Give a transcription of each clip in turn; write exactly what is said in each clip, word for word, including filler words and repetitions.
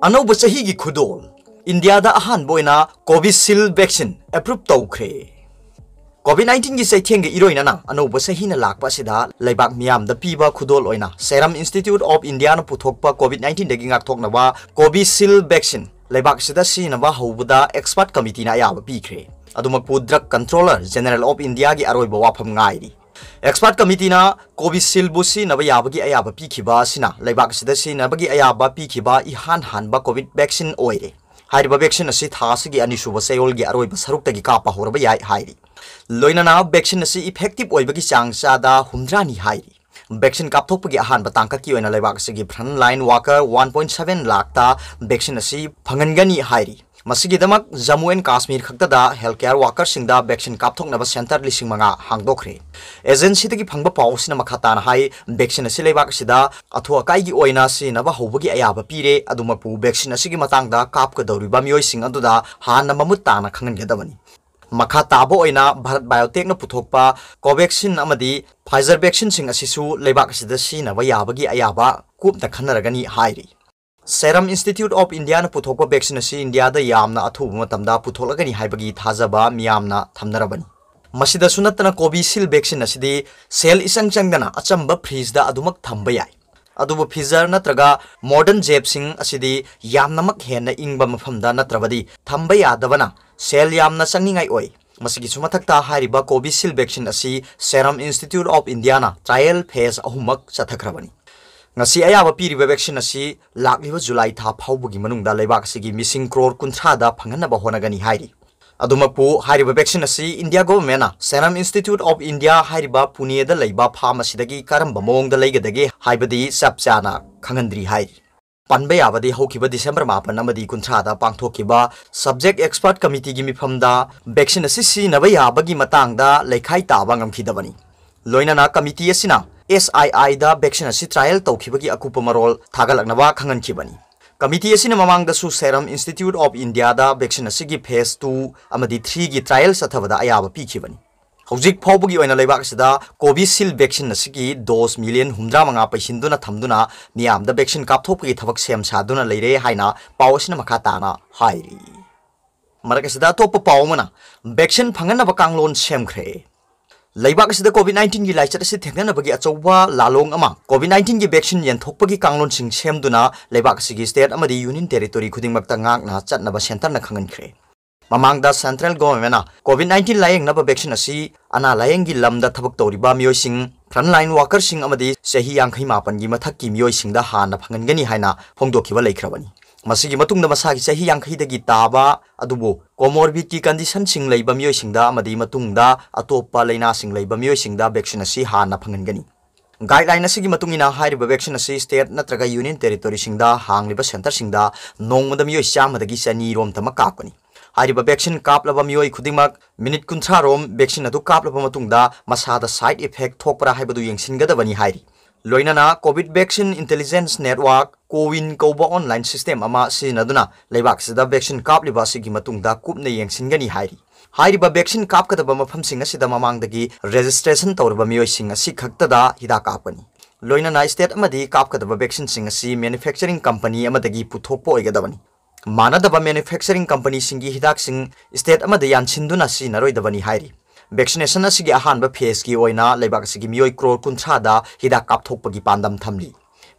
ꯑꯅꯧꯕ ꯆꯍꯤꯒꯤ ꯈꯨꯗꯣꯜ꯫ ꯏꯟꯗꯤꯌꯥꯗ ꯑꯍꯥꯟꯕ ꯑꯣꯏꯅ Covishield vaccine approve ꯇꯧꯈ꯭ꯔꯦ꯫ COVID nineteen ꯒꯤ ꯆꯩꯊꯦꯡꯒ ꯏꯔꯣꯏꯅꯅ ꯑꯅꯧꯕ ꯆꯍꯤꯅ ꯂꯥꯛꯄ ꯑꯁꯤꯗ ꯂꯩꯕꯥꯛ ꯃꯤꯌꯥꯝꯗ ꯄꯤꯕ ꯈꯨꯗꯣꯜ ꯑꯣꯏꯅ Serum Institute of India ꯅ ꯄꯨꯊꯣꯛꯄ COVID nineteen ꯗꯒꯤ ꯉꯥꯛꯊꯣꯛꯅꯕ Covishield vaccine ꯂꯩꯕꯥꯛ ꯑꯁꯤꯗ ꯁꯤꯖꯤꯟꯅꯕ ꯍꯧꯕꯗ expert committee ꯅ ꯑꯌꯥꯕ ꯄꯤꯈ꯭ꯔꯦ꯫ ꯑꯗꯨꯃꯛꯄꯨ Drug Controller General of India ꯒꯤ ꯑꯔꯣꯏꯕ ꯋꯥꯐꯝ ꯉꯥꯏꯔꯤ꯫ Expert committee ꯅ Covishield ꯕꯨ ꯁꯤꯖꯤꯟꯅꯕ ꯌꯥꯕꯒꯤ ꯑꯌꯥꯕ ꯄꯤꯈꯤꯕ ꯑꯁꯤꯅ ꯂꯩꯕꯥꯛ ꯑꯁꯤꯗ ꯁꯤꯖꯤꯟꯅꯕꯒꯤ ꯑꯌꯥꯕ ꯄꯤꯈꯤꯕ ꯏꯍꯥꯟ ꯍꯥꯟꯕ COVID vaccine ꯑꯣꯏꯔꯦ꯫ ꯍꯥꯏꯔꯤꯕ vaccine ꯑꯁꯤ ꯊꯥ ꯑꯁꯤꯒꯤ ꯑꯅꯤꯁꯨꯕ ꯆꯌꯣꯜꯒꯤ ꯑꯔꯣꯏꯕ ꯁꯔꯨꯛꯇꯒꯤ ꯀꯥꯞꯄ ꯍꯧꯔꯕ ꯌꯥꯏ ꯍꯥꯏꯔꯤ꯫ ꯂꯣꯏꯅꯅ vaccine ꯑꯁꯤ effective ꯑꯣꯏꯕꯒꯤ ꯆꯥꯡ ꯆꯥꯗ ꯍꯨꯝꯗ꯭ꯔꯥꯅꯤ ꯍꯥꯏꯔꯤ꯫ Vaccine ꯀꯥꯞꯊꯣꯛꯄꯒꯤ ꯑꯍꯥꯟꯕ ꯇꯥꯡꯀꯛꯀꯤ ꯑꯣꯏꯅ ꯂꯩꯕꯥꯛ ꯑꯁꯤꯒꯤ front line worker one point seven ꯂꯥꯛꯇ vaccine ꯑꯁꯤ ꯐꯪꯍꯟꯒꯅꯤ ꯍꯥꯏꯔꯤ꯫ ꯃꯁꯤꯒꯤꯗꯃꯛ Jammu and Kashmir ꯈꯛꯇꯗ health care worker ꯁꯤꯡꯗ vaccine ꯀꯥꯞꯊꯣꯛꯅꯕ center ꯂꯤꯁꯤꯡ ꯃꯉꯥ ꯍꯥꯡꯗꯣꯛꯈ꯭ꯔꯦ꯫ Agency ꯗꯒꯤ ꯐꯪꯕ ꯄꯥꯎ ꯑꯁꯤꯅ ꯃꯈꯥ ꯇꯥꯅ ꯍꯥꯏ, vaccine ꯑꯁꯤ ꯂꯩꯕꯥꯛ ꯑꯁꯤꯗ ꯑꯊꯨ ꯑꯀꯥꯏꯒꯤ ꯑꯣꯏꯅ ꯁꯤꯖꯤꯟꯅꯕ ꯍꯧꯕꯒꯤ ꯑꯌꯥꯕ ꯄꯤꯔꯦ꯫ ꯑꯗꯨꯃꯛꯄꯨ vaccine ꯑꯁꯤꯒꯤ ꯃꯇꯥꯡꯗ ꯀꯥꯞꯀꯗꯧꯔꯤꯕ ꯃꯤꯑꯣꯏꯁꯤꯡ ꯑꯗꯨꯗ ꯍꯥꯟꯅ ꯃꯃꯨꯠ ꯇꯥꯅ ꯈꯪꯍꯟꯒꯗꯕꯅꯤ꯫ ꯃꯈꯥ ꯇꯥꯕ ꯑꯣꯏꯅ Bharat Biotech ꯅ ꯄꯨꯊꯣꯛꯄ Covaxin ꯑꯃꯗꯤ Pfizer vaccine ꯁꯤꯡ ꯑꯁꯤꯁꯨ ꯂꯩꯕꯥꯛ ꯑꯁꯤꯗ ꯁꯤꯖꯤꯟꯅꯕ ꯌꯥꯕꯒꯤ ꯑꯌꯥꯕ ꯀꯨꯞꯅ ꯈꯟꯅꯔꯒꯅꯤ ꯍꯥꯏꯔꯤ꯫ Serum Institute of India ꯅ ꯄꯨꯊꯣꯛꯄ vaccine ꯑꯁꯤ ꯏꯟꯗꯤꯌꯥꯗ ꯌꯥꯝꯅ ꯑꯊꯨꯕ ꯃꯇꯝꯗ ꯄꯨꯊꯣꯛꯂꯒꯅꯤ ꯍꯥꯏꯕꯒꯤ ꯊꯥꯖꯕ ꯃꯤꯌꯥꯝꯅ ꯊꯝꯅꯔꯕꯅꯤ꯫ ꯃꯁꯤꯗꯁꯨ ꯅꯠꯇꯅ Covishield vaccine ꯑꯁꯤꯗꯤ ꯁꯦꯜ ꯏꯆꯪ ꯆꯪꯗꯅ ꯑꯆꯝꯕ fridge ꯗ ꯑꯗꯨꯃꯛ ꯊꯝꯕ ꯌꯥꯏ꯫ ꯑꯗꯨꯕꯨ freezer ꯅꯠꯇ꯭ꯔꯒ modern ꯖꯦꯞꯁꯤꯡ ꯑꯁꯤꯗꯤ ꯌꯥꯝꯅꯃꯛ ꯍꯦꯟꯅ ꯏꯪꯕ ꯃꯐꯝꯗ ꯅꯠꯇ꯭ꯔꯕꯗꯤ ꯊꯝꯕ ꯌꯥꯗꯕꯅ ꯁꯦꯜ ꯌꯥꯝꯅ ꯆꯪꯅꯤꯡꯉꯥꯏ ꯑꯣꯏ꯫ ꯃꯁꯤꯒꯤꯁꯨ ꯃꯊꯛꯇ ꯍꯥꯏꯔꯤꯕ Covishield vaccine ꯑꯁꯤ Serum Institute of India ꯅ trial phase ꯑꯍꯨꯝꯃꯛ ꯆꯠꯊꯈ꯭ꯔꯕꯅꯤ꯫ ꯉꯁꯤ ꯑꯌꯥꯕ ꯄꯤꯔꯤꯕ vaccine ꯑꯁꯤ ꯂꯥꯛꯂꯤꯕ ꯖꯨꯂꯥꯏ ꯊꯥ ꯐꯥꯎꯕꯒꯤ ꯃꯅꯨꯡꯗ ꯂꯩꯕꯥꯛ ꯑꯁꯤꯒꯤ ꯃꯤꯁꯤꯡ ꯀ꯭ꯔꯣꯔ ꯀꯨꯟꯊ꯭ꯔꯥꯗ ꯐꯪꯍꯟꯅꯕ ꯍꯣꯠꯅꯒꯅꯤ ꯍꯥꯏꯔꯤ꯫ ꯑꯗꯨꯃꯛꯄꯨ ꯍꯥꯏꯔꯤꯕ vaccine ꯑꯁꯤ India government ꯅ Serum Institute of India ꯍꯥꯏꯔꯤꯕ ꯄꯨꯅꯦꯗ ꯂꯩꯕ farm ꯑꯁꯤꯗꯒꯤ ꯀꯔꯝꯕ ꯃꯑꯣꯡꯗ ꯂꯩꯒꯗꯒꯦ ꯍꯥꯏꯕꯗꯤ ꯆꯞ ꯆꯥꯅ ꯈꯪꯍꯟꯗ꯭ꯔꯤ ꯍꯥꯏꯔꯤ꯫ ꯄꯟꯕ ꯌꯥꯕꯗꯤ ꯍꯧꯈꯤꯕ December ꯃꯥꯄꯟ ꯑꯃꯗꯤ ꯀꯨꯟꯊ꯭ꯔꯥꯗ ꯄꯥꯡꯊꯣꯛꯈꯤꯕ subject expert committee ꯒꯤ ꯃꯤꯐꯝꯗ vaccine ꯑꯁꯤ ꯁꯤꯖꯤꯟꯅꯕ ꯌꯥꯕꯒꯤ ꯃꯇꯥꯡꯗ ꯂꯩꯈꯥꯏ ꯇꯥꯕ ꯉꯝꯈꯤꯗꯕꯅꯤ꯫ ꯂꯣꯏꯅꯅ committee ꯑꯁꯤꯅ S I I the vaccine ꯑꯁꯤ trial ꯇꯧꯈꯤꯕꯒꯤ ꯑꯀꯨꯞꯄ ꯃꯔꯣꯜ ꯊꯥꯒꯠꯂꯛꯅꯕ ꯈꯪꯍꯟꯈꯤꯕꯅꯤ꯫ Committee ꯑꯁꯤꯅ ꯃꯃꯥꯡꯗꯁꯨ Serum Institute of India the vaccine ꯑꯁꯤꯒꯤ phase two ꯑꯃꯗꯤ three ꯒꯤ trial ꯆꯠꯊꯕꯗ ꯑꯌꯥꯕ ꯄꯤꯈꯤꯕꯅꯤ꯫ ꯍꯧꯖꯤꯛ ꯐꯥꯎꯕꯒꯤ ꯑꯣꯏꯅ ꯂꯩꯕꯥꯛ ꯑꯁꯤꯗ Covishield vaccine ꯑꯁꯤꯒꯤ dose million ꯍꯨꯝꯗ꯭ꯔꯥ ꯃꯉꯥ ꯄꯩꯁꯤꯟꯗꯨꯅ ꯊꯝꯗꯨꯅ ꯃꯤꯌꯥꯝꯗ vaccine ꯀꯥꯞꯊꯣꯛꯄꯒꯤ ꯊꯕꯛ ꯁꯦꯝ ꯁꯥꯗꯨꯅ ꯂꯩꯔꯦ ꯍꯥꯏꯅ ꯄꯥꯎ ꯑꯁꯤꯅ ꯃꯈꯥ ꯇꯥꯅ ꯍꯥꯏꯔꯤ꯫ ꯃꯔꯛ ꯑꯁꯤꯗ ꯑꯇꯣꯞꯄ ꯄꯥꯎ ꯑꯃꯅ vaccine ꯐꯪꯍꯟꯅꯕ ꯀꯥꯡꯂꯣꯟ ꯁꯦꯝꯈ꯭ꯔꯦ꯫ ꯂꯩꯕꯥꯛ ꯑꯁꯤꯗ COVID nineteen ꯒꯤ ꯂꯥꯏꯆꯠ ꯑꯁꯤ ꯊꯦꯡꯅꯅꯕꯒꯤ ꯑꯆꯧꯕ ꯂꯥꯂꯣꯡ ꯑꯃ COVID nineteen ꯒꯤ vaccine ꯌꯦꯟꯊꯣꯛꯄꯒꯤ ꯀꯥꯡꯂꯣꯟꯁꯤꯡ ꯁꯦꯝꯗꯨꯅ ꯂꯩꯕꯥꯛ ꯑꯁꯤꯒꯤ state ꯑꯃꯗꯤ union territory ꯈꯨꯗꯤꯡꯃꯛꯇ ꯉꯥꯛꯅ ꯆꯠꯅꯕ centre ꯅ ꯈꯪꯍꯟꯈ꯭ꯔꯦ꯫ ꯃꯃꯥꯡꯗ central government ꯅ COVID nineteen ꯂꯥꯌꯦꯡꯅꯕ vaccine ꯑꯁꯤ ꯑꯅꯥ ꯂꯥꯌꯦꯡꯒꯤ ꯂꯝꯗ ꯊꯕꯛ ꯇꯧꯔꯤꯕ ꯃꯤꯑꯣꯏꯁꯤꯡ, frontline worker ꯁꯤꯡ ꯑꯃꯗꯤ ꯆꯍꯤ ꯌꯥꯡꯈꯩ ꯃꯥꯄꯟꯒꯤ ꯃꯊꯛꯀꯤ ꯃꯤꯑꯣꯏꯁꯤꯡꯗ ꯍꯥꯟꯅ ꯐꯪꯍꯟꯒꯅꯤ ꯍꯥꯏꯅ ꯐꯣꯡꯗꯣꯛꯈꯤꯕ ꯂꯩꯈ꯭ꯔꯕꯅꯤ꯫ ꯃꯁꯤꯒꯤ ꯃꯇꯨꯡꯗ ꯃꯁꯥꯒꯤ ꯆꯍꯤ ꯌꯥꯡꯈꯩꯗꯒꯤ ꯇꯥꯕ ꯑꯗꯨꯕꯨ comorbid ꯀꯤ condition ꯁꯤꯡ ꯂꯩꯕ ꯃꯤꯑꯣꯏꯁꯤꯡꯗ ꯑꯃꯗꯤ ꯃꯇꯨꯡꯗ ꯑꯇꯣꯞꯄ ꯂꯩꯅꯥꯁꯤꯡ ꯂꯩꯕ ꯃꯤꯑꯣꯏꯁꯤꯡꯗ vaccine ꯑꯁꯤ ꯍꯥꯟꯅ ꯐꯪꯍꯟꯒꯅꯤ꯫ Guideline ꯑꯁꯤꯒꯤ ꯃꯇꯨꯡ ꯏꯟꯅ ꯍꯥꯏꯔꯤꯕ vaccine ꯑꯁꯤ state ꯅꯠꯇ꯭ꯔꯒ union territory ꯁꯤꯡꯗ ꯍꯥꯡꯂꯤꯕ centre ꯁꯤꯡꯗ ꯅꯣꯡꯃꯗ ꯃꯤꯑꯣꯏ ꯆꯥꯝꯃꯗꯒꯤ ꯆꯅꯤ ꯔꯣꯝꯇꯃꯛ ꯀꯥꯞꯀꯅꯤ꯫ ꯍꯥꯏꯔꯤꯕ vaccine ꯀꯥꯞꯂꯕ ꯃꯤꯑꯣꯏ ꯈꯨꯗꯤꯡꯃꯛ minute ꯀꯨꯟꯊ꯭ꯔꯥ ꯔꯣꯝ vaccine ꯑꯗꯨ ꯀꯥꯞꯂꯕ ꯃꯇꯨꯡꯗ ꯃꯁꯥꯗ side effect ꯊꯣꯛꯄ꯭ꯔꯥ ꯍꯥꯏꯕꯗꯨ ꯌꯦꯡꯁꯤꯟꯒꯗꯕꯅꯤ ꯍꯥꯏꯔꯤ꯫ ꯂꯣꯏꯅꯅ COVID Vaccine Intelligence Network, CoWIN ꯀꯧꯕ online system ꯑꯃ ꯁꯤꯖꯤꯟꯅꯗꯨꯅ ꯂꯩꯕꯥꯛ ꯑꯁꯤꯗ vaccine ꯀꯥꯞꯂꯤꯕ ꯑꯁꯤꯒꯤ ꯃꯇꯨꯡꯗ ꯀꯨꯞꯅ ꯌꯦꯡꯁꯤꯟꯒꯅꯤ ꯍꯥꯏꯔꯤ꯫ ꯍꯥꯏꯔꯤꯕ vaccine ꯀꯥꯞꯀꯗꯕ ꯃꯐꯝꯁꯤꯡ ꯑꯁꯤꯗ ꯃꯃꯥꯡꯗꯒꯤ registration ꯇꯧꯔꯕ ꯃꯤꯑꯣꯏꯁꯤꯡ ꯑꯁꯤ ꯈꯛꯇꯗ ꯍꯤꯗꯥꯛ ꯀꯥꯞꯀꯅꯤ꯫ ꯂꯣꯏꯅꯅ state ꯑꯃꯗꯤ ꯀꯥꯞꯀꯗꯕ vaccine ꯁꯤꯡ ꯑꯁꯤ manufacturing company ꯑꯃꯗꯒꯤ ꯄꯨꯊꯣꯛꯄ ꯑꯣꯏꯒꯗꯕꯅꯤ꯫ ꯃꯥꯟꯅꯗꯕ manufacturing company ꯁꯤꯡꯒꯤ ꯍꯤꯗꯥꯛꯁꯤꯡ state ꯑꯃꯗ ꯌꯥꯟꯁꯤꯟꯗꯨꯅ ꯁꯤꯖꯤꯟꯅꯔꯣꯏꯗꯕꯅꯤ ꯍꯥꯏꯔꯤ꯫ Vaccination ꯑꯁꯤꯒꯤ ꯑꯍꯥꯟꯕ phase ꯀꯤ ꯑꯣꯏꯅ ꯂꯩꯕꯥꯛ ꯑꯁꯤꯒꯤ ꯃꯤꯑꯣꯏ crore ꯀꯨꯟꯊ꯭ꯔꯥꯗ ꯍꯤꯗꯥꯛ ꯀꯥꯞꯊꯣꯛꯄꯒꯤ ꯄꯥꯟꯗꯝ ꯊꯝꯂꯤ꯫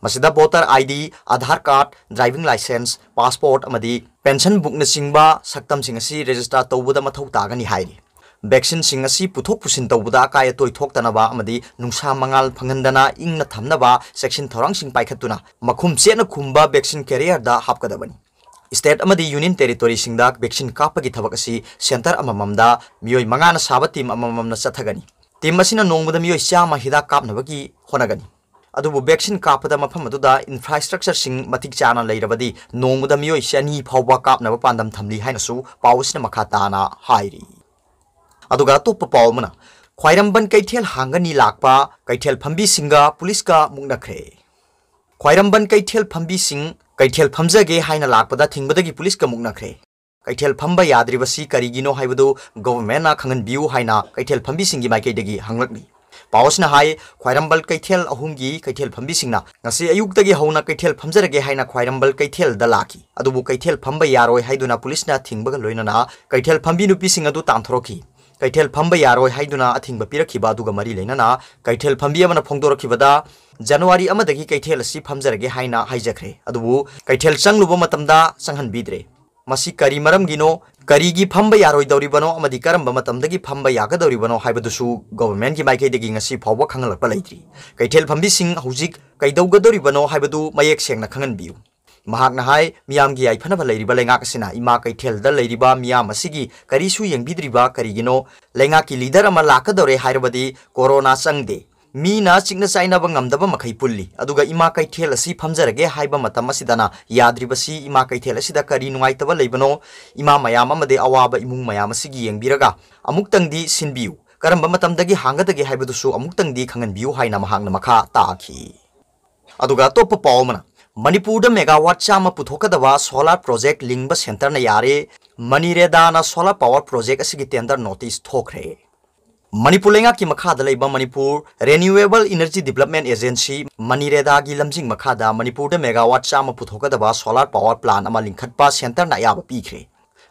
ꯃꯁꯤꯗ voter ID, Aadhaar card, driving licence, passport ꯑꯃꯗꯤ pension book ꯅꯆꯤꯡꯕ ꯁꯛꯇꯝꯁꯤꯡ ꯑꯁꯤ register ꯇꯧꯕꯗ ꯃꯊꯧ ꯇꯥꯒꯅꯤ ꯍꯥꯏꯔꯤ꯫ Vaccine ꯁꯤꯡ ꯑꯁꯤ ꯄꯨꯊꯣꯛ ꯄꯨꯁꯤꯟ ꯇꯧꯕꯗ ꯑꯀꯥꯏ ꯑꯇꯣꯏ ꯊꯣꯛꯇꯅꯕ ꯑꯃꯗꯤ ꯅꯨꯡꯁꯥ ꯃꯉꯥꯜ ꯐꯪꯍꯟꯗꯅ ꯏꯪꯅ ꯊꯝꯅꯕ ꯆꯦꯛꯁꯤꯟ ꯊꯧꯔꯥꯡꯁꯤꯡ ꯄꯥꯏꯈꯠꯇꯨꯅ ꯃꯈꯨꯝ ꯆꯦꯠꯅ ꯈꯨꯝꯕ vaccine carrier ꯗ ꯍꯥꯞꯀꯗꯕꯅꯤ꯫ State ꯑꯃꯗꯤ union territory ꯁꯤꯡꯗ vaccine ꯀꯥꯞꯄꯒꯤ ꯊꯕꯛ ꯑꯁꯤ centre ꯑꯃꯃꯝꯗ ꯃꯤꯑꯣꯏ ꯃꯉꯥꯅ ꯁꯥꯕ team ꯑꯃꯃꯝꯅ ꯆꯠꯊꯒꯅꯤ꯫ Team ꯑꯁꯤꯅ ꯅꯣꯡꯃꯗ ꯃꯤꯑꯣꯏ ꯆꯥꯝꯃ ꯍꯤꯗꯥꯛ ꯀꯥꯞꯅꯕꯒꯤ ꯍꯣꯠꯅꯒꯅꯤ꯫ ꯑꯗꯨꯕꯨ vaccine ꯀꯥꯞꯄꯗ ꯃꯐꯝ ꯑꯗꯨꯗ infrastructure ꯁꯤꯡ ꯃꯇꯤꯛ ꯆꯥꯅ ꯂꯩꯔꯕꯗꯤ ꯅꯣꯡꯃꯗ ꯃꯤꯑꯣꯏ ꯆꯅꯤ ꯐꯥꯎꯕ ꯀꯥꯞꯅꯕ ꯄꯥꯟꯗꯝ ꯊꯝꯂꯤ ꯍꯥꯏꯅꯁꯨ ꯄꯥꯎ ꯑꯁꯤꯅ ꯃꯈꯥ ꯇꯥꯅ ꯍꯥꯏꯔꯤ꯫ ꯑꯗꯨꯒ ꯑꯇꯣꯞꯄ ꯄꯥꯎ ꯑꯃꯅ, ꯈ꯭ꯋꯥꯏꯔꯝꯕꯟ ꯀꯩꯊꯦꯜ ꯍꯥꯡꯒꯅꯤ ꯂꯥꯛꯄ ꯀꯩꯊꯦꯜ ꯐꯝꯕꯤꯁꯤꯡꯒ ꯄꯨꯂꯤꯁꯀ ꯃꯨꯛꯅꯈ꯭ꯔꯦ꯫ ꯈ꯭ꯋꯥꯏꯔꯝꯕꯟ ꯀꯩꯊꯦꯜ ꯐꯝꯕꯤꯁꯤꯡ ꯀꯩꯊꯦꯜ ꯐꯝꯖꯒꯦ ꯍꯥꯏꯅ ꯂꯥꯛꯄꯗ ꯊꯤꯡꯕꯗꯒꯤ ꯄꯨꯂꯤꯁꯀ ꯃꯨꯛꯅꯈ꯭ꯔꯦ꯫ ꯀꯩꯊꯦꯜ ꯐꯝꯕ ꯌꯥꯗ꯭ꯔꯤꯕꯁꯤ ꯀꯔꯤꯒꯤꯅꯣ ꯍꯥꯏꯕꯗꯨ ꯒꯣꯚꯔꯟꯃꯦꯟꯠꯅ ꯈꯪꯍꯟꯕꯤꯌꯨ ꯍꯥꯏꯅ ꯀꯩꯊꯦꯜ ꯐꯝꯕꯤꯁꯤꯡꯒꯤ ꯃꯥꯏꯀꯩꯗꯒꯤ ꯍꯪꯂꯛꯂꯤ꯫ ꯄꯥꯎ ꯑꯁꯤꯅ ꯍꯥꯏ, ꯈ꯭ꯋꯥꯏꯔꯝꯕꯟ ꯀꯩꯊꯦꯜ ꯑꯍꯨꯝꯒꯤ ꯀꯩꯊꯦꯜ ꯐꯝꯕꯤꯁꯤꯡꯅ ꯉꯁꯤ ꯑꯌꯨꯛꯇꯒꯤ ꯍꯧꯅ ꯀꯩꯊꯦꯜ ꯐꯝꯖꯔꯒꯦ ꯍꯥꯏꯅ ꯈ꯭ꯋꯥꯏꯔꯝꯕꯟ ꯀꯩꯊꯦꯜꯗ ꯂꯥꯛꯈꯤ꯫ ꯑꯗꯨꯕꯨ ꯀꯩꯊꯦꯜ ꯐꯝꯕ ꯌꯥꯔꯣꯏ ꯍꯥꯏꯗꯨꯅ ꯄꯨꯂꯤꯁꯅ ꯊꯤꯡꯕꯒ ꯂꯣꯏꯅꯅ ꯀꯩꯊꯦꯜ ꯐꯝꯕꯤ ꯅꯨꯄꯤꯁꯤꯡ ꯑꯗꯨ ꯇꯥꯟꯊꯣꯔꯛꯈꯤ꯫ ꯀꯩꯊꯦꯜ ꯐꯝꯕ ꯌꯥꯔꯣꯏ ꯍꯥꯏꯗꯨꯅ ꯑꯊꯤꯡꯕ ꯄꯤꯔꯛꯈꯤꯕ ꯑꯗꯨꯒ ꯃꯔꯤ ꯂꯩꯅꯅ ꯀꯩꯊꯦꯜ ꯐꯝꯕꯤ ꯑꯃꯅ ꯐꯣꯡꯗꯣꯔꯛꯈꯤꯕꯗ, ꯖꯅꯋꯥꯔꯤ ꯑꯃꯗꯒꯤ ꯀꯩꯊꯦꯜ ꯑꯁꯤ ꯐꯝꯖꯔꯒꯦ ꯍꯥꯏꯅ ꯍꯥꯏꯖꯈ꯭ꯔꯦ꯫ ꯑꯗꯨꯕꯨ ꯀꯩꯊꯦꯜ ꯆꯪꯂꯨꯕ ꯃꯇꯝꯗ ꯆꯪꯍꯟꯕꯤꯗ꯭ꯔꯦ꯫ ꯃꯁꯤ ꯀꯔꯤ ꯃꯔꯝꯒꯤꯅꯣ, ꯀꯔꯤꯒꯤ ꯐꯝꯕ ꯌꯥꯔꯣꯏꯗꯧꯔꯤꯕꯅꯣ ꯑꯃꯗꯤ ꯀꯔꯝꯕ ꯃꯇꯝꯗꯒꯤ ꯐꯝꯕ ꯌꯥꯒꯗꯧꯔꯤꯕꯅꯣ ꯍꯥꯏꯕꯗꯨꯁꯨ ꯒꯣꯚꯔꯟꯃꯦꯟꯠꯀꯤ ꯃꯥꯏꯀꯩꯗꯒꯤ ꯉꯁꯤ ꯐꯥꯎꯕ ꯈꯪꯍꯜꯂꯛꯄ ꯂꯩꯇ꯭ꯔꯤ꯫ ꯀꯩꯊꯦꯜ ꯐꯝꯕꯤꯁꯤꯡ ꯍꯧꯖꯤꯛ ꯀꯩꯗꯧꯒꯗꯧꯔꯤꯕꯅꯣ ꯍꯥꯏꯕꯗꯨ ꯃꯌꯦꯛ ꯁꯦꯡꯅ ꯈꯪꯍꯟꯕꯤꯌꯨ꯫ ꯃꯍꯥꯛꯅ ꯍꯥꯏ, ꯃꯤꯌꯥꯝꯒꯤ ꯌꯥꯏꯐꯅꯕ ꯂꯩꯔꯤꯕ ꯂꯩꯉꯥꯛ ꯑꯁꯤꯅ ꯏꯃꯥ ꯀꯩꯊꯦꯜꯗ ꯂꯩꯔꯤꯕ ꯃꯤꯌꯥꯝ ꯑꯁꯤꯒꯤ ꯀꯔꯤꯁꯨ ꯌꯦꯡꯕꯤꯗ꯭ꯔꯤꯕ ꯀꯔꯤꯒꯤꯅꯣ? ꯂꯩꯉꯥꯛꯀꯤ ꯂꯤꯗꯔ ꯑꯃ ꯂꯥꯛꯀꯗꯧꯔꯦ ꯍꯥꯏꯔꯕꯗꯤ ꯀꯣꯔꯣꯅꯥ ꯆꯪꯗꯦ꯫ ꯃꯤꯅ ꯆꯤꯛꯅ ꯆꯥꯏꯅꯕ ꯉꯝꯗꯕ ꯃꯈꯩ ꯄꯨꯜꯂꯤ꯫ ꯑꯗꯨꯒ ꯏꯃꯥ ꯀꯩꯊꯦꯜ ꯑꯁꯤ ꯐꯝꯖꯔꯒꯦ ꯍꯥꯏꯕ ꯃꯇꯝ ꯑꯁꯤꯗꯅ ꯌꯥꯗ꯭ꯔꯤꯕꯁꯤ ꯏꯃꯥ ꯀꯩꯊꯦꯜ ꯑꯁꯤꯗ ꯀꯔꯤ ꯅꯨꯡꯉꯥꯏꯇꯕ ꯂꯩꯕꯅꯣ? ꯏꯃꯥ ꯃꯌꯥꯝ ꯑꯃꯗꯤ ꯑꯋꯥꯕ ꯏꯃꯨꯡ ꯃꯌꯥꯝ ꯑꯁꯤꯒꯤ ꯌꯦꯡꯕꯤꯔꯒ ꯑꯃꯨꯛꯇꯪꯗꯤ ꯁꯤꯟꯕꯤꯌꯨ꯫ ꯀꯔꯝꯕ ꯃꯇꯝꯗꯒꯤ ꯍꯥꯡꯒꯗꯒꯦ ꯍꯥꯏꯕꯗꯨꯁꯨ ꯑꯃꯨꯛꯇꯪꯗꯤ ꯈꯪꯍꯟꯕꯤꯌꯨ ꯍꯥꯏꯅ ꯃꯍꯥꯛꯅ ꯃꯈꯥ ꯇꯥꯈꯤ꯫ ꯑꯗꯨꯒ ꯑꯇꯣꯞꯄ ꯄꯥꯎ ꯑꯃꯅ, ꯃꯅꯤꯄꯨꯔꯗ megawatt ꯆꯥꯝꯃ ꯄꯨꯊꯣꯛꯀꯗꯕ solar project ꯂꯤꯡꯕ centreꯅ ꯌꯥꯔꯦ꯫ ꯃꯅꯤꯔꯦꯗꯥꯅ solar power project ꯑꯁꯤꯒꯤ tender notice ꯊꯣꯛꯈ꯭ꯔꯦ꯫ ꯃꯅꯤꯄꯨꯔ ꯂꯩꯉꯥꯛꯀꯤ ꯃꯈꯥꯗ ꯂꯩꯕ Manipur Renewable Energy Development Agency, ꯃꯅꯤꯔꯦꯗꯥꯒꯤ ꯂꯝꯖꯤꯡ ꯃꯈꯥꯗ ꯃꯅꯤꯄꯨꯔꯗ megawatt ꯆꯥꯝꯃ ꯄꯨꯊꯣꯛꯀꯗꯕ solar power plant ꯑꯃ ꯂꯤꯡꯈꯠꯄ centreꯅ ꯑꯌꯥꯕ ꯄꯤꯈ꯭ꯔꯦ꯫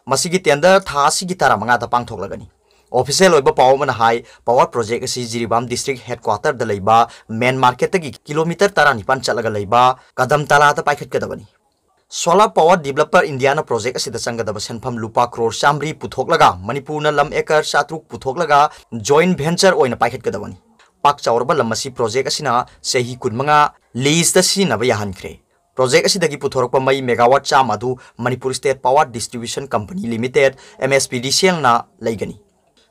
ꯃꯁꯤꯒꯤ tender ꯊꯥ ꯑꯁꯤꯒꯤ ꯇꯔꯥꯃꯉꯥꯗ ꯄꯥꯡꯊꯣꯛꯂꯒꯅꯤ꯫ Official ꯑꯣꯏꯕ ꯄꯥꯎ ꯑꯃꯅ ꯍꯥꯏ, power project ꯑꯁꯤ ꯖꯤꯔꯤꯕꯥꯝ district headquarterꯗ ꯂꯩꯕ main marketꯇꯒꯤ kilometre ꯇꯔꯥꯅꯤꯄꯥꯟ ꯆꯠꯂꯒ ꯂꯩꯕ ꯀꯗꯝꯇꯂꯥꯗ ꯄꯥꯏꯈꯠꯀꯗꯕꯅꯤ꯫ Solar Power Developer Indiaꯅ project ꯑꯁꯤꯗ ꯆꯪꯒꯗꯕ ꯁꯦꯟꯐꯝ ꯂꯨꯄꯥ ꯀ꯭ꯔꯣꯔ ꯆꯥꯃꯔꯤ ꯄꯨꯊꯣꯛꯂꯒ ꯃꯅꯤꯄꯨꯔꯅ ꯂꯝ acre ꯆꯥꯇ꯭ꯔꯨꯛ ꯄꯨꯊꯣꯛꯂꯒ joint venture ꯑꯣꯏꯅ ꯄꯥꯏꯈꯠꯀꯗꯕꯅꯤ꯫ ꯄꯥꯛ ꯆꯥꯎꯔꯕ ꯂꯝ ꯑꯁꯤ project ꯑꯁꯤꯅ ꯆꯍꯤ ꯀꯨꯟꯃꯉꯥ leaseꯇ ꯁꯤꯖꯤꯟꯅꯕ ꯌꯥꯍꯟꯈ꯭ꯔꯦ꯫ Project ꯑꯁꯤꯗꯒꯤ ꯄꯨꯊꯣꯔꯛꯄ ꯃꯩ megawatt ꯆꯥꯝꯃ ꯑꯗꯨ Manipur State Power Distribution Company Limited, MSPDCLꯅ ꯂꯩꯒꯅꯤ꯫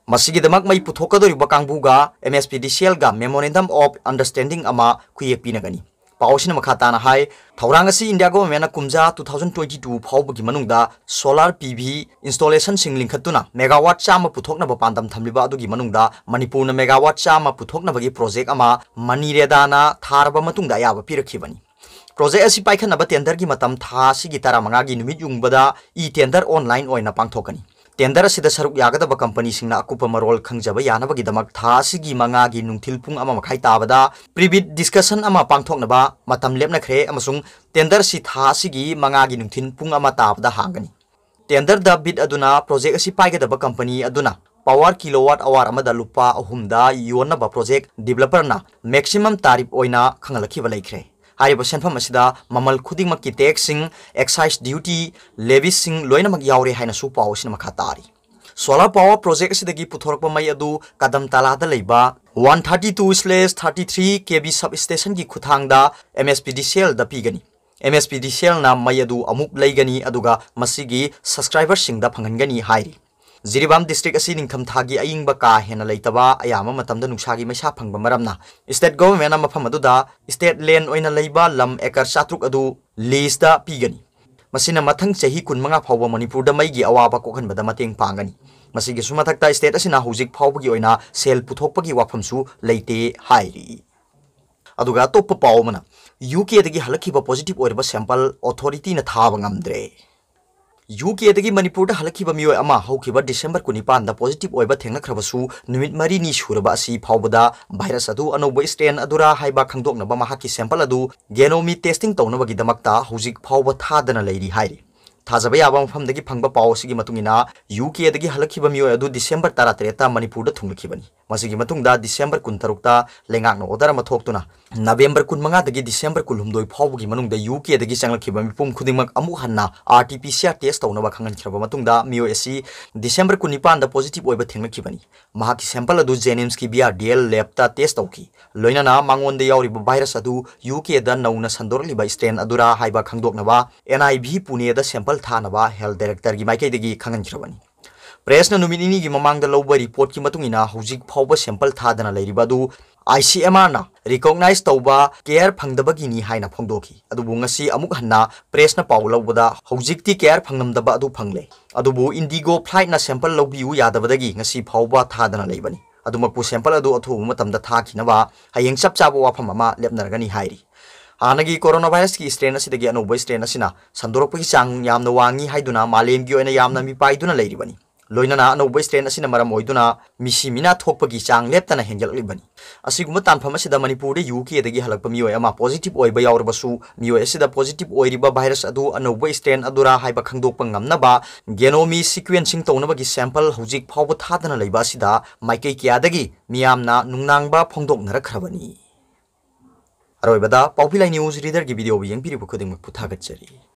ꯃꯁꯤꯒꯤꯗꯃꯛ ꯃꯩ ꯄꯨꯊꯣꯛꯀꯗꯧꯔꯤꯕ ꯀꯥꯡꯕꯨꯒ MSPDCLꯒ memorandum of understanding ꯑꯃ ꯈꯨꯌꯦꯛ ꯄꯤꯅꯒꯅꯤ꯫ ꯄꯥꯎ ꯑꯁꯤꯅ ꯃꯈꯥ ꯇꯥꯅ ꯍꯥꯏ, ꯊꯧꯔꯥꯡ ꯑꯁꯤ India governmentꯅ ꯀꯨꯝꯖꯥ two thousand twenty two ꯐꯥꯎꯕꯒꯤ ꯃꯅꯨꯡꯗ solar PV installationꯁꯤꯡ ꯂꯤꯡꯈꯠꯇꯨꯅ megawatt ꯆꯥꯝꯃ ꯄꯨꯊꯣꯛꯅꯕ ꯄꯥꯟꯗꯝ ꯊꯝꯂꯤꯕ ꯑꯗꯨꯒꯤ ꯃꯅꯨꯡꯗ ꯃꯅꯤꯄꯨꯔꯅ megawatt ꯆꯥꯝꯃ ꯄꯨꯊꯣꯛꯅꯕꯒꯤ project ꯑꯃ ꯃꯅꯤꯔꯦꯗꯥꯅ ꯊꯥꯔꯕ ꯃꯇꯨꯡꯗ ꯑꯌꯥꯕ ꯄꯤꯔꯛꯈꯤꯕꯅꯤ꯫ Project ꯑꯁꯤ ꯄꯥꯏꯈꯠꯅꯕ tenderꯒꯤ ꯃꯇꯝ ꯊꯥ ꯑꯁꯤꯒꯤ ꯇꯔꯥꯃꯉꯥꯒꯤ ꯅꯨꯃꯤꯠ ꯌꯨꯡꯕꯗ e-tender online ꯑꯣꯏꯅ ꯄꯥꯡꯊꯣꯛꯀꯅꯤ꯫ Tender ꯑꯁꯤꯗ ꯁꯔꯨꯛ ꯌꯥꯒꯗꯕ companyꯁꯤꯡꯅ ꯑꯀꯨꯞꯄ ꯃꯔꯣꯜ ꯈꯪꯖꯕ ꯌꯥꯅꯕꯒꯤꯗꯃꯛ ꯊꯥ ꯑꯁꯤꯒꯤ ꯃꯉꯥꯒꯤ ꯅꯨꯡꯊꯤꯜ ꯄꯨꯡ ꯑꯃ ꯃꯈꯥꯏ ꯇꯥꯕꯗ pre-bid discussion ꯑꯃ ꯄꯥꯡꯊꯣꯛꯅꯕ ꯃꯇꯝ ꯂꯦꯞꯅꯈ꯭ꯔꯦ ꯑꯃꯁꯨꯡ tender ꯑꯁꯤ ꯊꯥ ꯑꯁꯤꯒꯤ ꯃꯉꯥꯒꯤ ꯅꯨꯡꯊꯤꯜ ꯄꯨꯡ ꯑꯃ ꯇꯥꯕꯗ ꯍꯥꯡꯒꯅꯤ꯫ Tenderꯗ bid ꯑꯗꯨꯅ project ꯑꯁꯤ ꯄꯥꯏꯒꯗꯕ company ꯑꯗꯨꯅ power kilowatt hour ꯑꯃꯗ ꯂꯨꯄꯥ ꯑꯍꯨꯝꯗ ꯌꯣꯟꯅꯕ project developerꯅ maximum tariff ꯑꯣꯏꯅ ꯈꯪꯍꯜꯂꯛꯈꯤꯕ ꯂꯩꯈ꯭ꯔꯦ꯫ ꯍꯥꯏꯔꯤꯕ ꯁꯦꯟꯐꯝ ꯑꯁꯤꯗ ꯃꯃꯜ ꯈꯨꯗꯤꯡꯃꯛꯀꯤ taxꯁꯤꯡ, excise duty, leviesꯁꯤꯡ ꯂꯣꯏꯅꯃꯛ ꯌꯥꯎꯔꯦ ꯍꯥꯏꯅꯁꯨ ꯄꯥꯎ ꯑꯁꯤꯅ ꯃꯈꯥ ꯇꯥꯔꯤ꯫ Solar power project ꯑꯁꯤꯗꯒꯤ ꯄꯨꯊꯣꯔꯛꯄ ꯃꯩ ꯑꯗꯨ ꯀꯗꯝꯇꯥꯂꯥꯗ ꯂꯩꯕ one thirty two slash thirty three KV substationꯒꯤ ꯈꯨꯠꯊꯥꯡꯗ MSPDCLꯗ ꯄꯤꯒꯅꯤ꯫ MSPDCLꯅ ꯃꯩ ꯑꯗꯨ ꯑꯃꯨꯛ ꯂꯩꯒꯅꯤ, ꯑꯗꯨꯒ ꯃꯁꯤꯒꯤ subscriberꯁꯤꯡꯗ ꯐꯪꯍꯟꯒꯅꯤ ꯍꯥꯏꯔꯤ꯫ ꯖꯤꯔꯤꯕꯥꯝ district ꯑꯁꯤ ꯅꯤꯡꯊꯝꯊꯥꯒꯤ ꯑꯏꯪꯕ ꯀꯥ ꯍꯦꯟꯅ ꯂꯩꯇꯕ, ꯑꯌꯥꯝꯕ ꯃꯇꯝꯗ ꯅꯨꯡꯁꯥꯒꯤ ꯃꯩꯁꯥ ꯐꯪꯕ ꯃꯔꯝꯅ state governmentꯅ ꯃꯐꯝ ꯑꯗꯨꯗ state land ꯑꯣꯏꯅ ꯂꯩꯕ ꯂꯝ acre ꯆꯥꯇ꯭ꯔꯨꯛ ꯑꯗꯨ leaseꯇ ꯄꯤꯒꯅꯤ꯫ ꯃꯁꯤꯅ ꯃꯊꯪ ꯆꯍꯤ ꯀꯨꯟꯃꯉꯥ ꯐꯥꯎꯕ ꯃꯅꯤꯄꯨꯔꯗ ꯃꯩꯒꯤ ꯑꯋꯥꯕ ꯀꯣꯛꯍꯟꯕꯗ ꯃꯇꯦꯡ ꯄꯥꯡꯒꯅꯤ꯫ ꯃꯁꯤꯒꯤꯁꯨ ꯃꯊꯛꯇ state ꯑꯁꯤꯅ ꯍꯧꯖꯤꯛ ꯐꯥꯎꯕꯒꯤ ꯑꯣꯏꯅ ꯁꯦꯜ ꯄꯨꯊꯣꯛꯄꯒꯤ ꯋꯥꯐꯝꯁꯨ ꯂꯩꯇꯦ ꯍꯥꯏꯔꯤ꯫ ꯑꯗꯨꯒ ꯑꯇꯣꯞꯄ ꯄꯥꯎ ꯑꯃꯅ, UKꯗꯒꯤ ꯍꯜꯂꯛꯈꯤꯕ positive ꯑꯣꯏꯔꯕ sample authorityꯅ ꯊꯥꯕ ꯉꯝꯗ꯭ꯔꯦ꯫ UKꯗꯒꯤ ꯃꯅꯤꯄꯨꯔꯗ ꯍꯜꯂꯛꯈꯤꯕ ꯃꯤꯑꯣꯏ ꯑꯃ ꯍꯧꯈꯤꯕ December ꯀꯨꯟꯅꯤꯄꯥꯟꯗ positive ꯑꯣꯏꯕ ꯊꯦꯡꯅꯈ꯭ꯔꯕꯁꯨ, ꯅꯨꯃꯤꯠ ꯃꯔꯤꯅꯤ ꯁꯨꯔꯕ ꯑꯁꯤ ꯐꯥꯎꯕꯗ virus ꯑꯗꯨ ꯑꯅꯧꯕ strain ꯑꯗꯨꯔꯥ ꯍꯥꯏꯕ ꯈꯪꯗꯣꯛꯅꯕ ꯃꯍꯥꯛꯀꯤ sample ꯑꯗꯨ genomic testing ꯇꯧꯅꯕꯒꯤꯗꯃꯛꯇ ꯍꯧꯖꯤꯛ ꯐꯥꯎꯕ ꯊꯥꯗꯅ ꯂꯩꯔꯤ ꯍꯥꯏꯔꯤ꯫ ꯊꯥꯖꯕ ꯌꯥꯕ ꯃꯐꯝꯗꯒꯤ ꯐꯪꯕ ꯄꯥꯎ ꯑꯁꯤꯒꯤ ꯃꯇꯨꯡ ꯏꯟꯅ, UKꯗꯒꯤ ꯍꯜꯂꯛꯈꯤꯕ ꯃꯤꯑꯣꯏ ꯑꯗꯨ December ꯇꯔꯥꯇꯔꯦꯠꯇ ꯃꯅꯤꯄꯨꯔꯗ ꯊꯨꯡꯂꯛꯈꯤꯕꯅꯤ꯫ ꯃꯁꯤꯒꯤ ꯃꯇꯨꯡꯗ December ꯀꯨꯟꯇꯔꯨꯛꯇ ꯂꯩꯉꯥꯛꯅ order ꯑꯃ ꯊꯣꯛꯇꯨꯅ, November ꯀꯨꯟꯃꯉꯥꯗꯒꯤ December ꯀꯨꯟꯍꯨꯝꯗꯣꯏ ꯐꯥꯎꯕꯒꯤ ꯃꯅꯨꯡꯗ UKꯗꯒꯤ ꯆꯪꯂꯛꯈꯤꯕ ꯃꯤꯄꯨꯝ ꯈꯨꯗꯤꯡꯃꯛ ꯑꯃꯨꯛ ꯍꯟꯅ RT-PCR test ꯇꯧꯅꯕ ꯈꯪꯍꯟꯈ꯭ꯔꯕ ꯃꯇꯨꯡꯗ, ꯃꯤꯑꯣꯏ ꯑꯁꯤ December ꯀꯨꯟꯅꯤꯄꯥꯟꯗ positive ꯑꯣꯏꯕ ꯊꯦꯡꯅꯈꯤꯕꯅꯤ꯫ ꯃꯍꯥꯛꯀꯤ sample ꯑꯗꯨ JNIMSꯀꯤ BRDL labꯇ test ꯇꯧꯈꯤ꯫ ꯂꯣꯏꯅꯅ ꯃꯉꯣꯟꯗ ꯌꯥꯎꯔꯤꯕ virus ꯑꯗꯨ UKꯗ ꯅꯧꯅ ꯁꯟꯗꯣꯔꯛꯂꯤꯕ strain ꯑꯗꯨꯔꯥ ꯍꯥꯏꯕ ꯈꯪꯗꯣꯛꯅꯕ NIV Puneꯗ sample ꯊꯥꯅꯕ health directorꯒꯤ ꯃꯥꯏꯀꯩꯗꯒꯤ ꯈꯪꯍꯟꯈ꯭ꯔꯕꯅꯤ꯫ Pressꯅ ꯅꯨꯃꯤꯠ ꯅꯤꯅꯤꯒꯤ ꯃꯃꯥꯡꯗ ꯂꯧꯕ reportꯀꯤ ꯃꯇꯨꯡ ꯏꯟꯅ, ꯍꯧꯖꯤꯛ ꯐꯥꯎꯕ sample ꯊꯥꯗꯅ ꯂꯩꯔꯤꯕ ꯑꯗꯨ ICMRꯅ recognize ꯇꯧꯕ care ꯐꯪꯗꯕꯒꯤꯅꯤ ꯍꯥꯏꯅ ꯐꯣꯡꯗꯣꯛꯈꯤ꯫ ꯑꯗꯨꯕꯨ ꯉꯁꯤ ꯑꯃꯨꯛ ꯍꯟꯅ pressꯅ ꯄꯥꯎ ꯂꯧꯕꯗ, ꯍꯧꯖꯤꯛꯇꯤ care ꯐꯪꯂꯝꯗꯕ ꯑꯗꯨ ꯐꯪꯂꯦ꯫ ꯑꯗꯨꯕꯨ IndiGo flightꯅ sample ꯂꯧꯕꯤꯌꯨ ꯌꯥꯗꯕꯗꯒꯤ ꯉꯁꯤ ꯐꯥꯎꯕ ꯊꯥꯗꯅ ꯂꯩꯕꯅꯤ꯫ ꯑꯗꯨꯃꯛꯄꯨ sample ꯑꯗꯨ ꯑꯊꯨꯕ ꯃꯇꯝꯗ ꯊꯥꯈꯤꯅꯕ ꯍꯌꯦꯡ ꯆꯞ ꯆꯥꯕ ꯋꯥꯐꯝ ꯑꯃ ꯂꯦꯞꯅꯔꯒꯅꯤ ꯍꯥꯏꯔꯤ꯫ ꯍꯥꯟꯅꯒꯤ ꯀꯣꯔꯣꯅꯥ ꯚꯥꯏꯔꯁꯀꯤ ꯁ꯭ꯇ꯭ꯔꯦꯟ ꯑꯁꯤꯗꯒꯤ ꯑꯅꯧꯕ ꯁ꯭ꯇ꯭ꯔꯦꯟ ꯑꯁꯤꯅ ꯁꯟꯗꯣꯔꯛꯄꯒꯤ ꯆꯥꯡ ꯌꯥꯝꯅ ꯋꯥꯡꯉꯤ ꯍꯥꯏꯗꯨꯅ ꯃꯥꯂꯦꯝꯒꯤ ꯑꯣꯏꯅ ꯌꯥꯝꯅ ꯃꯤꯄꯥꯏꯗꯨꯅ ꯂꯩꯔꯤꯕꯅꯤ꯫ ꯂꯣꯏꯅꯅ ꯑꯅꯧꯕ ꯁ꯭ꯇ꯭ꯔꯦꯟ ꯑꯁꯤꯅ ꯃꯔꯝ ꯑꯣꯏꯗꯨꯅ ꯃꯤꯁꯤ ꯃꯤꯅꯥ ꯊꯣꯛꯄꯒꯤ ꯆꯥꯡ ꯂꯦꯞꯇꯅ ꯍꯦꯟꯒꯠꯂꯛꯂꯤꯕꯅꯤ꯫ ꯑꯁꯤꯒꯨꯝꯕ ꯇꯥꯟꯐꯝ ꯑꯁꯤꯗ ꯃꯅꯤꯄꯨꯔꯗ ꯌꯨ ꯀꯦꯗꯒꯤ ꯍꯜꯂꯛꯄ ꯃꯤꯑꯣꯏ ꯑꯃ ꯄꯣꯖꯤꯇꯤꯚ ꯑꯣꯏꯕ ꯌꯥꯎꯔꯕꯁꯨ, ꯃꯤꯑꯣꯏ ꯑꯁꯤꯗ ꯄꯣꯖꯤꯇꯤꯚ ꯑꯣꯏꯔꯤꯕ ꯚꯥꯏꯔꯁ ꯑꯗꯨ ꯑꯅꯧꯕ ꯁ꯭ꯇ꯭ꯔꯦꯟ ꯑꯗꯨꯔꯥ ꯍꯥꯏꯕ ꯈꯪꯗꯣꯛꯄ ꯉꯝꯅꯕ ꯒꯦꯅꯣꯃꯤ ꯁꯤꯀ꯭ꯋꯦꯟꯁꯤꯡ ꯇꯧꯅꯕꯒꯤ ꯁꯦꯝꯄꯜ ꯍꯧꯖꯤꯛ ꯐꯥꯎꯕ ꯊꯥꯗꯅ ꯂꯩꯕ ꯑꯁꯤꯗ ꯃꯥꯏꯀꯩ ꯀꯌꯥꯗꯒꯤ ꯃꯤꯌꯥꯝꯅ ꯅꯨꯡꯅꯥꯡꯕ ꯐꯣꯡꯗꯣꯛꯅꯔꯛꯈ꯭ꯔꯕꯅꯤ꯫ ꯑꯔꯣꯏꯕꯗ ꯄꯥꯎꯄꯤ ꯂꯥꯏ ꯅ꯭ꯌꯨꯁ ꯔꯤꯗꯔꯒꯤ ꯚꯤꯗꯤꯑꯣꯕꯨ ꯌꯦꯡꯕꯤꯔꯤꯕ ꯈꯨꯗꯤꯡꯃꯛꯄꯨ ꯊꯥꯒꯠꯆꯔꯤ꯫